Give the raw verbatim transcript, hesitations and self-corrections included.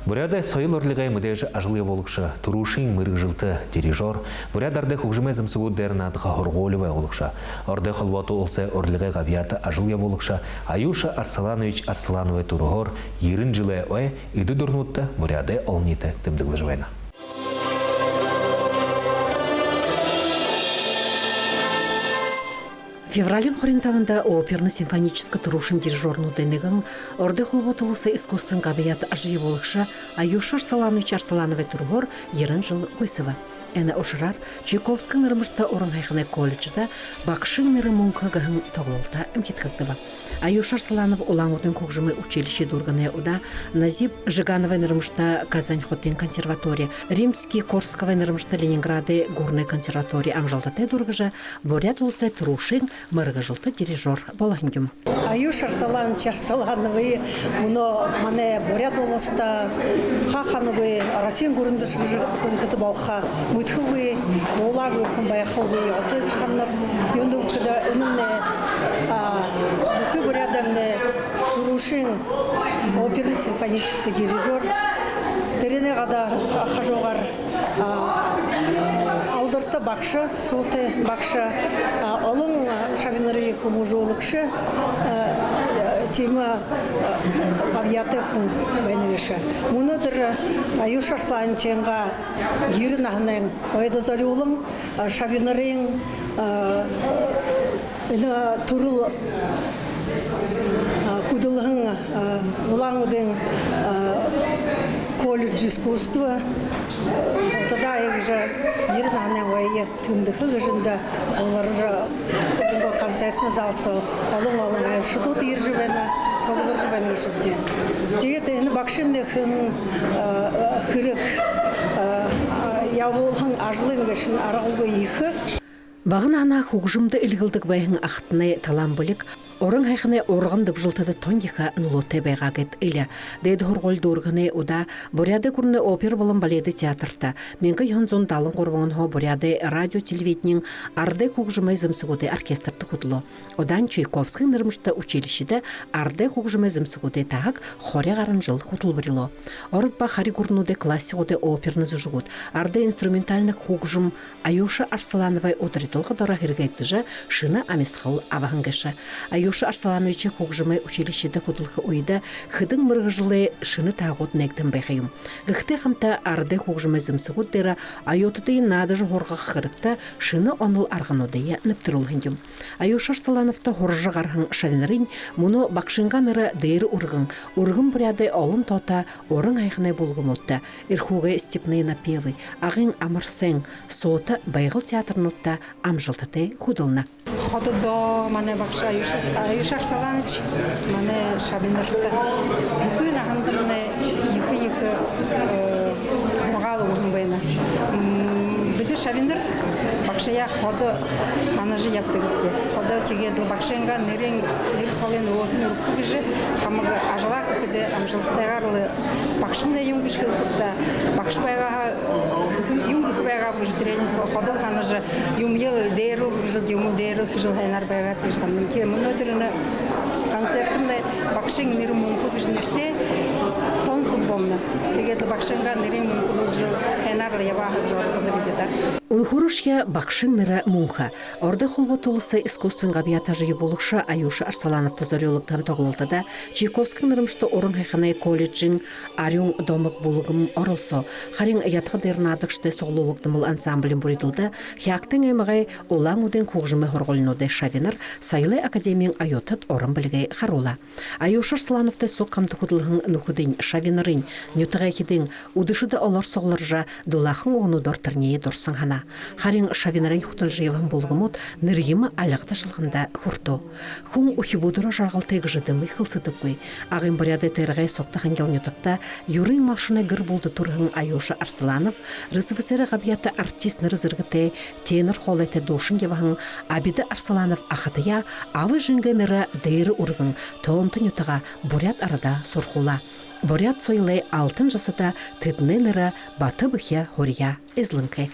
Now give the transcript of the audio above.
Буряадай соёл урлагай мэдээжэ ажал ябуулагша, түрүүшын мэргэжэлтэ дирижёр, Буряад арадай хүгжэмэй зэмсэгүүд дээрэ наадаха һургуули байгуулагша, Ородой Холбоото Уласай урлагай габьяата ажал ябуулагша Аюша Арсаланович Арсалановай түрэһөөр ерэн жэлэй ой эдэ дүрэнүүдтэ Буряадай олониитэ тэмдэглэжэ байна. Февралиин хорин табанда оперно-симфоническэ түрүүшын дирижёрнуудай нэгэн, Ородой Холбоото Уласай искусствын габьяата ажал ябуулагша Аюша Арсаланович Арсалановай түрэһөөр ерэн жэл гүйсэбэ. Энэ ушараар Чайковскиин нэрэмжэтэ уран һайханай колледждэ «Багшын нэрэ мүнхэ» гэһэн тоглолто эмхидхэгдэбэ. Аюша Арсаланов Улаан-Үдын хүгжэмэй училище дүүргэнэй удаа Назип Жигановай нэрэмжэтэ Казань хотын консерватори, Римский-Корсаковай нэрэмжэтэ Ленинградай гүрэнэй консерватори амжалтатай дүүргэжэ, Буряад Уласай түрүүшын мэргэжэлтэ дирижёр болоһон юм. Аюша Арсаланович Арсалановые мүнөө манай Буряад Уласта, хаа хаанагүй, Россиин гүрэндэ гэжэ хэлэхэдэ болохо, мэдэхэгүй, дуулаагүй хүн байхагүй ёһотой гэжэ һананаб. Юундэб гэхэдэ, энэмнай, а, бүхы Буряадаймнай түрүүшын оперно-симфонический дирижёр. Тэрэнэй гадаа хажуугаар, а, алдарта багша, суутай багша, а, олон, а, шабинарые хүмүүжүүлэгшэ, а, тиимэ, а, габьяата хүн байна гээшэ. Мүнөөдэр Аюша Арсалановичайнгаа ерэн наһанайнгаа ойдо зорюулан, а, шабинарынь, а, энэ түрэл, а, хүдэлһэн, а, Улаан-Үдын, а, колледж искусств, а, тада иигэжэ ерэн наһанайнгаа ой тэмдэхэ гэжэ эндэ суглаража, эндэ концертнэ зал соо олон-олон айлшадууд ерэжэ байна, суглаража байна гээшэбди. Тиигээд энэ багшын нэгэн, а, хэрэг, а, а, ябуулһан ажалынь гээшэнь аргагүй ехэ. Бага наһанһаа хүгжэмдэ эльгэлдэг байһан ахатанай талаан бэлиг уран һайханай урган дэбжэлтэдэ тон ехэ нүлөөтэй байгаа гээд элэ. Дээдэ һургуули дүүргэһэнэй удаа Буряадай гүрэнэй опера болон баледэй театрта, мянга юһэн зуун далан гурбан онһоо Буряадай радио-телевидениин арадай хүгжэмэй зэмсэгүүдэй оркестртэ хүдэлөө. Удаань Чайковскиин нэрэмжэтэ училищедэ арадай хүгжэмэй зэмсэгүүдэй таһаг хори гаран жэл хүтэлбэрилөө. Ород ба хари гүрэнүүдэй классигуудай оперно зүжэгүүд, арадай инструментальна хүгжэм Аюша Арсалановай ударидалга доро һэргээгдэжэ, шэнэ амисхал абаһан гээшэ. Аюша Арсалановичай хүгжэмэй училищедэ хүдэлхэ үедэ хэдэн мэргэжэлэй шэнэ таһагууд нээгдэһэн байха юм. Гэхэтэй хамта арадай хүгжэмэй зэмсэгүүд дээрэ оюутадые наадажа һургаха хэрэгтэ шэнэ онол аргануудые нэбтэрүүлһэн юм. Аюша Арсалановта һуража гараһан шабинарынь мүнөө багшынгаа нэрэ дээрэ үргэн, үргэн Буряадай олон тоото уран һайханай бүлгэмүүдтэ, Эрхүүгэй «Степные напевы», Агын «Амар сайн», суута «Байгал» театрнуудта амжалтатай хүдэлнэ. Хододоо манай багша Аюша, Аюша Арсаланович манай шабинарта бүхы наһандамнай ехэ-ехэ, э, һургаал үгэһэн байна. М, бидэ шабинар багшаяа ходо һанажа ябадагбди. Ходо, тиигээд лэ багшынгаа нэрэнь, нэрэ солынь өөһэдынь үргэхэ гэжэ хамаг ажалаа хэхэдээ амжалтатайгаар лэ багшамнай юун гэжэ хэлэхэб даа, багша байгаа һаа, юун гэхэ байгааб гэжэ тэрэниие ходо һанажа, юумэеэ дээрэ үргэжэл, юумэеэ дээрэ хэжэл һайнаар байгааб гэжэ һананаб. Тиигээд мүнөөдэр энэ концертнай «Багшын нэрэ мүнхэ» гэжэ нэрэтэй тон зүб болоно. Тиигээд лэ багшынгаа нэрэнь мүнхэ болжо, һайнаар лэ ябаа һаа гэжэ оролдодог бидэ даа. Үнэхөөрөөшье «Багшын нэрэ мүнхэ». Ородой Холбоото Уласай искусствын габьяата ажал ябуулагша Аюша Арсалановта зорюулагдаһан тоглолтодо Чайковскиин нэрэмжэтэ уран һайханай колледжын «Арюун» домог бүлгэм оролсоо. Харин ятага дээрэ наадагшадай суглуулагдамал ансамблиин бүридэлдэ Хяагтын аймагай, Улаан-Үдын хүгжэмэй һургуулинуудай шабинар, соёлой академиин оюутад уран бэлигээ харуулаа. Аюша Арсалановтай суг хамта хүдэлһэн нүхэдынь, шабинарынь, нютагайхидынь үдэшэдэ олоор сугларжа, дулаахан үгэнүүдээр тэрэниие дурсан һанаа. Харин шабинарынь хүтэлжэ ябаһан бүлгэмүүд нэрьемэ альга ташалганда хүртөө. Хүн үхибүүдээрээ жаргалтай гэжэ дэмы хэлсэдэггүй. Агын Буряадай тойрогой Согто-Хангил нютагта юрын малшанай гэр бүлэдэ түрэһэн Аюша Арсаланов РСФСР-эй габьяата артист нэрэ зэргэтэй, тенор хоолойтой дуушан ябаһан Абида Арсаланов ахатаяа аба эжынгээ нэрэ дээрэ үргэн, тоонто нютагаа, буряад арадаа суурхуулаа. Буряад соёлой алтан жасада тэдэнэй нэрэ бата бэхи һурьяа эзэлэнхэй.